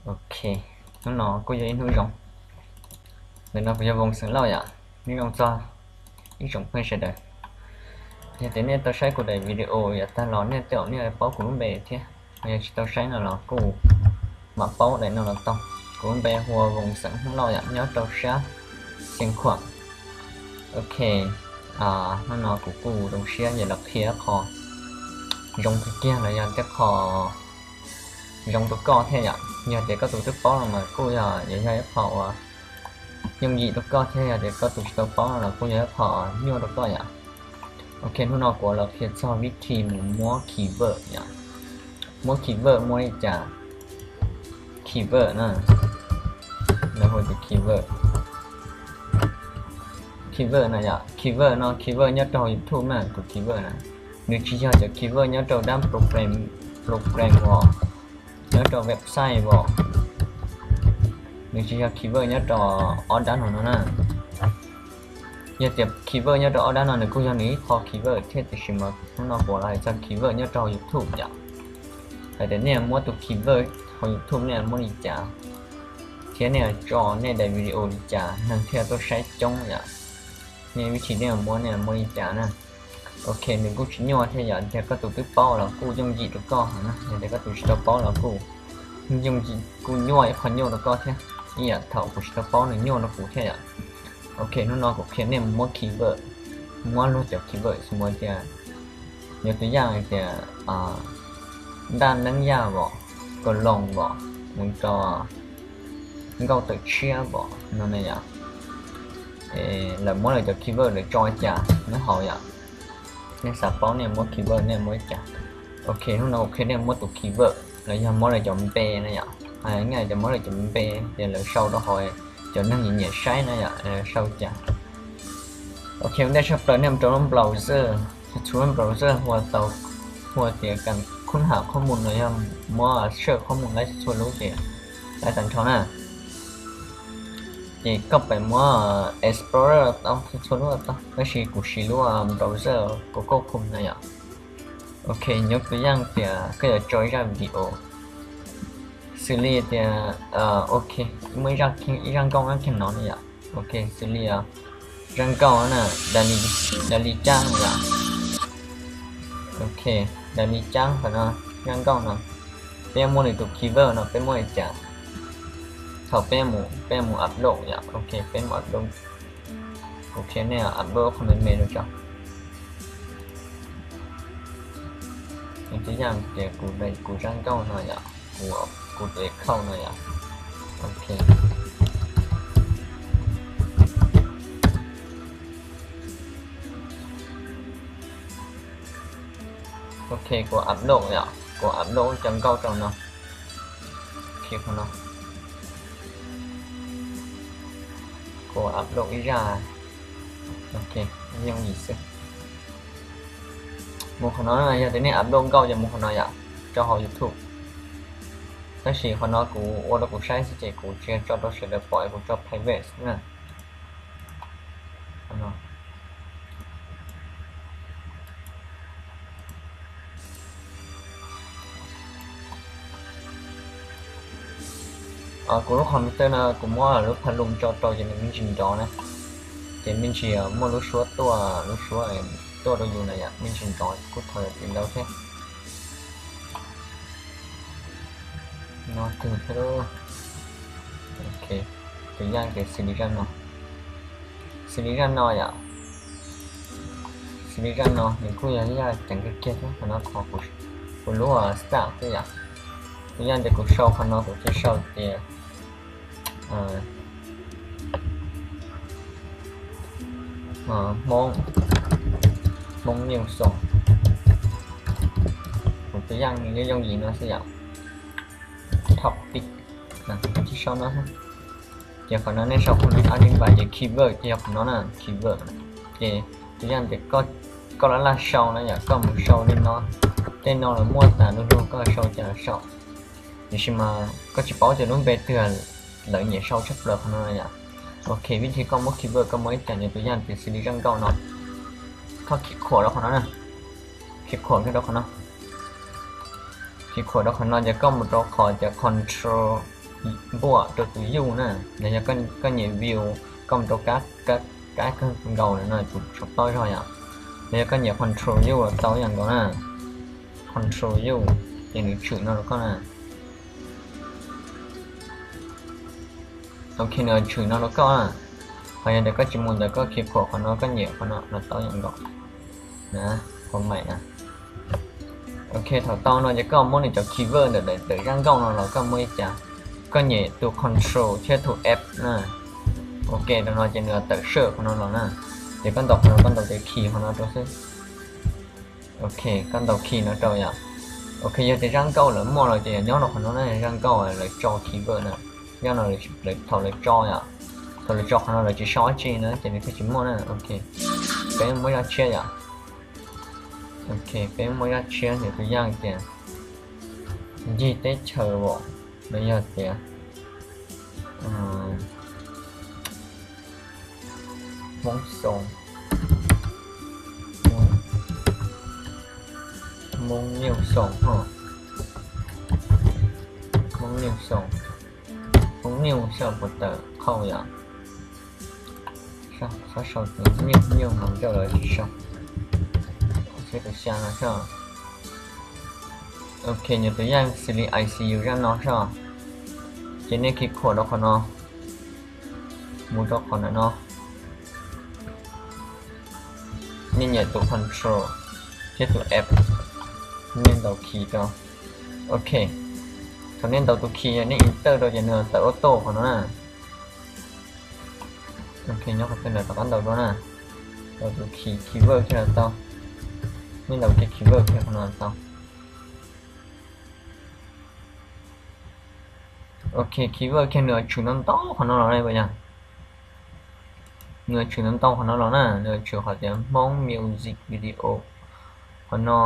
Ok, hnub no kuj yog ib hnub zoo. Ntawm no kuv yog Voos xeem Lauj yom. Nyob zoo txog ib tsoom phooj ywg sawv daws. Yog tias nej tau saib kuv daim video yav tag los nej tej zaum nej paub kuv lub npe thiab, yog tsis tau saib no los kuj mam paub daim no los tau. Kuv lub npe hu ua Voos xeem Hmoob Lauj yom, nyob rau sab Xeev Khuam. Ok, hnub no kuv kuj zoo siab yog los qhia qho zoo kawg kiag los yog tej qho zoo rau koj thiab yom. Yog tias koj tus twb paub los mas kuj yog, yog ib qho uas yooj yim rau koj thiab, yog tias koj tus tsis tau paub no los kuj yog ib qho nyuaj rau koj yom. Ok, hnub no kuv los qhia txog vib thi mus muab keyword yom. Muab keyword muab li cas? Keyword na, lawv hu tias keyword. Keyword no yom, keyword no, keyword nyob rau YouTube na, tus keyword na. Nws tsis yog cov keyword nyob rau dab program, program os, nyob rau website os. Nws tsis yog keyword nyob rau ob dab no no na. Yog tias keyword nyob rau ob dab no nws kuj yog nws ib qho keyword thiab, tiam sis mas hnub no kuv los hais txog keyword nyob rau hauv YouTube yom. Hais tias nej muab tus keyword hauv YouTube nej muab li cas, thiab nej tso nej daim video li cas neeg thiaj tuaj saib coob yom. Nej vib thi nej muab nej muab li cas na. Ok, nws kuj tsis nyuaj thiab yom, yog tias koj tus twb paub los kuj yooj yim rau koj heev na, yog tias koj tus tsis tau paub los kuj yooj yim, kuj nyuaj ib qho nyuaj rau koj thiab, ib yam thaum kuv tsis tau paub nws nyuaj rau kuv thiab yom. Ok, hnub no kuv qhia nej mus muab keyword, muab luag cov keyword xws li tias, yog tus yam hais tias, ntaj neeb yaj vos, ko loos vos, mus rau nkauj tawm tshiab vos no na yom. Lawv muab lawv cov keyword lawv tso li cas nyob hauv yom. Nej xav paub nej muab keyword nej muab li cas. Ok, hnub no kuv qhia nej muab tus keyword los yog muab lawv cov npe na yom. Hais ngaj tias muab lawv cov npe ces lawv sau rau hauv, cov neeg nyiam nyiam saib na yom, sau cas. Ok, ua ntej tshaj plaws nej mus rau lub browser, txhua lub browser hu tau, hu tias kas khub ham qhob mus los yog muab search qhob mus laib txhua lub ces laib tag nrho na. Ces koj pem muab Explorer tau txhua lub tau, tab sis kuv siv lub browser Google Chrome na yom. Ok, nyob tus yam tias koj yuav tso ib zaj video, xws li tias, ok, muaj ib zaj nkauj na kiag no na yom. Ok, xws li zaj nkauj na, Dali Cab yom. Ok, Dali Cab qhov no, zaj nkauj no, peb muab nws tus keyword no peb muab li cas? Thaum peb mus, peb mus upload yom. Ok, peb mus upload. Kuv qhia nej upload qhov me me rau tso. Tus yam tias kuv, kuv zaj nkauj no yom, kuv, kuv tus account no yom. Ok. Ok, kuv upload yom, kuv upload cov nkauj rau no. Qhov no, kuv upload ib zaj. Ok, yooj yim xwb. Mus qhov no, yog tias nej upload nkauj ces mus qhov no yom, tso hauv YouTube. Tab sis qhov no kuv ua rau kuv saib xwb ces kuv tsis tso rau sawv daws pom, kuv tso private xwb na. Kuv lub computer no kuv muab lub pha lum tso rau ces nws me ntsis nrov na. Ces me ntsis muaj lub suab tuaj, lub suab tuaj rau yus na yom, me ntsis nrov kuj thaum ntau thiab. No twg thiab. Ok, tus yam tias xws li zaj no, xws li zaj no yom. Xws li zaj no nws kuj yog ib zaj ceev kawg kiag thiab, qhov no qhov kuv lub start xwb yom. Tus yam tias kuv sau qhov no kuv thiaj sau tias Hmoob, Hmoob News Zone. Kuv tus yam nws yooj yim no xwb yom. Topic, kuv thiaj sau no. Ces qhov no nej sau qhov no, a li npam ces keyword ces yog qhov no na, keyword. Ces tus yam tias koj laj laj sau na yom, koj mus sau li no, tej no los muaj tas lu lug koj sau cas los sau. Tiam sis mas koj tsis paub tias lub npe twg lawv nyiam sau tshaj plaws qhov no na yom. Ok, vib thi koj muab keyword koj muab ib cas, nws tus yam tias xws li zaj nkauj no, koj khiav khuam rau qhov no na, khiav khuam kiag rau qhov no, khiav khuam rau qhov no ces koj mus rau qhov tias control, npuaj rau tus yuj na, los yog koj nyiam view, koj mus rau kab kawg nkaus no tus saum toj zog yom, los yog koj nyiam control yuj los tau ib yam nkaus na. Control yuj, ces nws tshwm no rau koj na. Ok, nws tshwm no rau koj na. Ho yog tias koj tsis mus ntawd koj khi khuam qhov no, koj nyiam qhov no los tau ib yam nkaus na, qhov maim na. Ok, thaum tau no ces koj muab nws cov keyword ntawm daim tawm zaj nkauj no los koj muab li cas, koj nyem tus control thiab tus F na. Ok, rau no ces nws tawm search qhov no los na. Ces koj ntaus qhov no, koj ntaus tias khi qhov no rau xwb. Ok, koj ntaus khi no rau yom. Ok, yog tias zaj nkauj lawv muaj los ces yog nyob rau qhov no na, zaj nkauj lawv tso keyword na, nyob no, thaum lawv tso yom, thaum lawv tso qhov no lawv tsis sau dab tsi na ces nws thiaj tsis muaj na. Ok, peb muab zaj tshiab yom. Ok, peb muab zaj tshiab, nws tus yaj tias ncig teb chaws os, los yog tias Hmoob Xoo, Hmoob Nyuj Xoo, Hmoob Nyuj Xoo, Hmoob Nyuj Xoo puas tawm qhauj yom. Xab sau tus nyuj nyuj mas ncauj lawv tsis sau. Xab tus xya no soj. Ok, nws tus yaj xws li I C U zaj no soj. Ces nej khi khuam rau qhov no, mus rau qhov ntawm no, nej nyem tus control thiab tus F, nej ntaus khi rau. Ok, thaum nej ntaus tus khi nej enter rau ces nws tawm auto qhov no na. Ok, nyob qhov twg lawm rov qab ntaus dua na. Ntaus tus khi, keyword kiag los tau. Nej ntaus kiag keyword kiag qhov no los tau. Ok, keyword kiag nws tshwm no ntau qhov no los na yom. Nws tshwm no ntau qhov no los na, nws tshwm qhov tias Hmoob music video qhov no,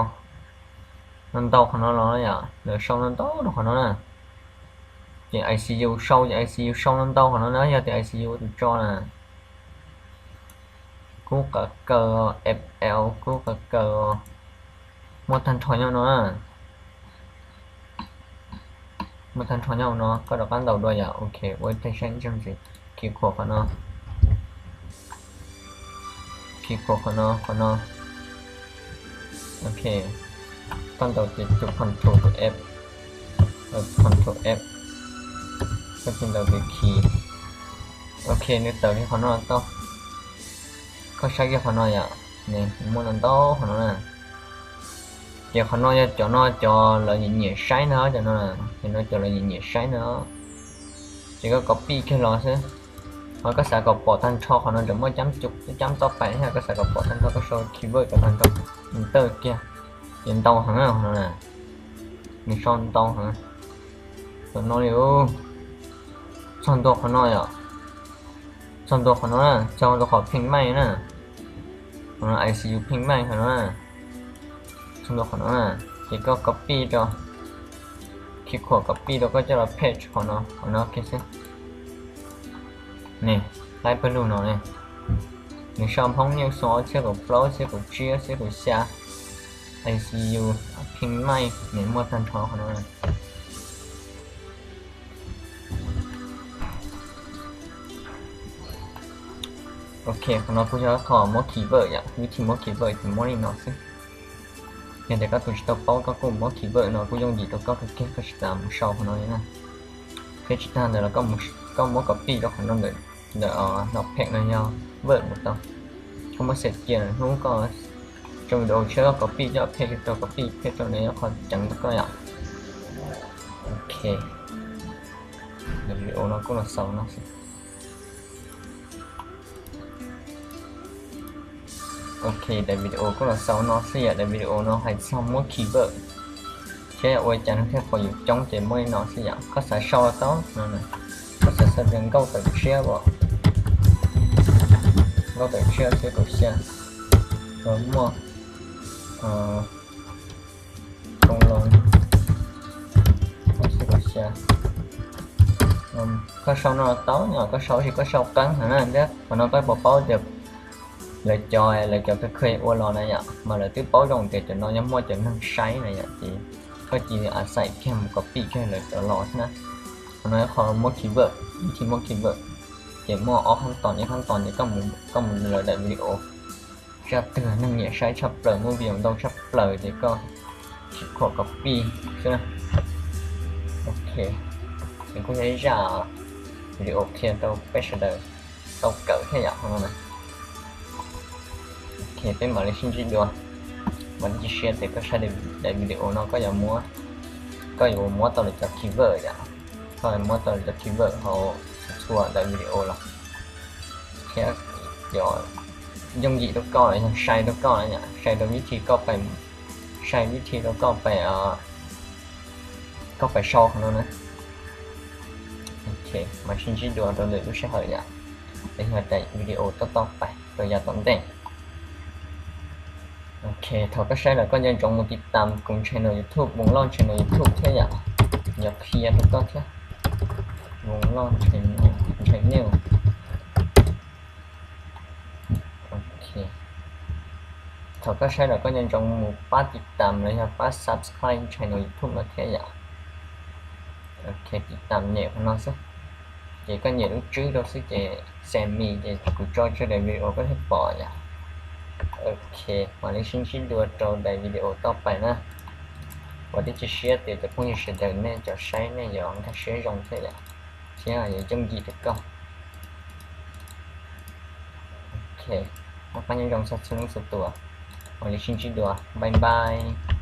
no ntau qhov no los yom, nws sau no ntau rau qhov no na. Ces I C U sau, ces I C U sau no ntau qhov no na, yog tias I C U ua tus tso na. Kub qav kaws, F L kub qav kaws, muaj tag nrho nyob no. Muaj tag nrho nyob no, koj rov qab ntaus dua yom. Ok, ua ib teg saib ntsis, khi khuam qhov no. Khi khuam qhov no, qhov no. Ok, koj ntaus ces tus control tus F, control F, koj cia ntaus tus khi. Ok, nws tawm li qhov no tau. Koj saib kiag qhov no yom, nws muaj no ntau qhov no na. Ces qhov no yog cov no cov lawv nyiam nyiam saib na, cov no, cov no cov lawv nyiam nyiam saib na. Ces koj copy kiag los xwb. Ho koj xav kom pom tag nrho qhov no tseem muaj cab cub cab toj pais thiab, koj xav kom pom tag nrho koj sau keyword kom tag nrho, enter kiag. Ces ntau heev qhov no na, nws sau ntau heev. Tam no li, txog ntua qhov no yom, txog ntua qhov no na, txog ntua qhov pheej maij na, qhov no I C U pheej maij qhov no na, txog ntua qhov no na, ces koj copy rau, khi khuam copy rau koj coj los paste qhov no, qhov no kiag xwb. Ne, laib pawg lug no ne, nws sau Hmoob Nyuj Xoo ob txhiab kaum plaub, ob txhiab kaum tsib, ob txhiab kaum xya, I C U, pheej maij, nws muaj tag nrho qhov no. Ok, qhov no kuj yog qhov muab keyword yom, vib thib muab keyword ces muab li no xwb. Yog tias koj tus tsis tau paub koj kuj muab keyword no kuj yooj yim rau koj kawg kiag, koj tsis tas mus sau qhov no li na. Thiab tsis tag ntawd los koj muab copy rau qhov no ntawm, ntawm notepad no yog Word mus tau. Koj muab save kiag hnub koj tso video tshiab koj copy coj phem rau, copy phem rau no yog qhov ceev rau koj yom. Ok, daim video no kuj los xaus no xwb. Ok, daim video kuj los xaus no xwb yom. Daim video no hais txog muab keyword thiab ua cas nws thiaj pom yus coob ces muab li no xwb yom. Koj xav sau los tau no, koj xav sau tias nkauj tawm tshiab as, nkauj tawm tshiab ob txhiab kaum xya, muaj koob loo ob txhiab kaum xya. Koj sau no los tau, koj sau sis koj sau qeeb heev na thiab qhov no koj puas paub tias lawv cov, lawv cov kheej ua los na yom, mas lawv twb paub zoo tias cov no yog muaj cov neeg saib na yom, ces koj cia li xaim kiag mus copy kiag lawv cov los xwb na. Qhov no qhov muab keyword, vib thib muab keyword, ces muaj ob qhab tos, ib qhab tos ces koj mus lawm daim video, zaj twg neeg nyiam saib tshaj plaws, muaj video ntau tshaj plaws ces koj sim khuam copy xwb. Ok, nws kuj yog ib zaj video qhia rau peb sawv daws tau kawm thiab yom. Ok, peb mam li sib ntsib dua. Mas tsis siab tias koj saib daim video no koj yuav muab, koj yuav muab tau lawv cov keyword yom, koj yuav muab tau lawv cov keyword hauv txhua daim video los thiab, yog yooj yim rau koj los yog sai rau koj na yom, sai rau vib thib koj pais, sai vib thib rau koj pais, koj pais sau qhov no na. Ok, mam sib ntsib dua rau lwm lub sij hawm yom, los yog daim video tob tob pais rau yav tom ntej. Ok, thaum koj saib lawm koj nco ntsoov mus tiv tam kuv channel YouTube, Voos Loj channel YouTube thiab yom, yuav qhia rau koj thiab, Voos Loj channel. Ok, thaum koj saib lawm koj nco ntsoov mus pab tiv tam los yog pab subscribe channel YouTube no thiab yom. Ok, tiv tam nyem qhov no xwb, ces koj nyem lub tswb rau xwb ces send me ces kuv tso tsawg daim video koj thiaj pom yom. Ok, mam li sib ntsib dua rau daim video tob pais na. Ua tib tsis siab tias cov phooj ywg sawv daws nej cov saib nej yuav nkag siab zoo thiab yom, thiab yuav yooj yim rau koj. Ok, noj qab nyob zoo txog txhua leej txhua tus, mam li sib ntsib dua, bye bye.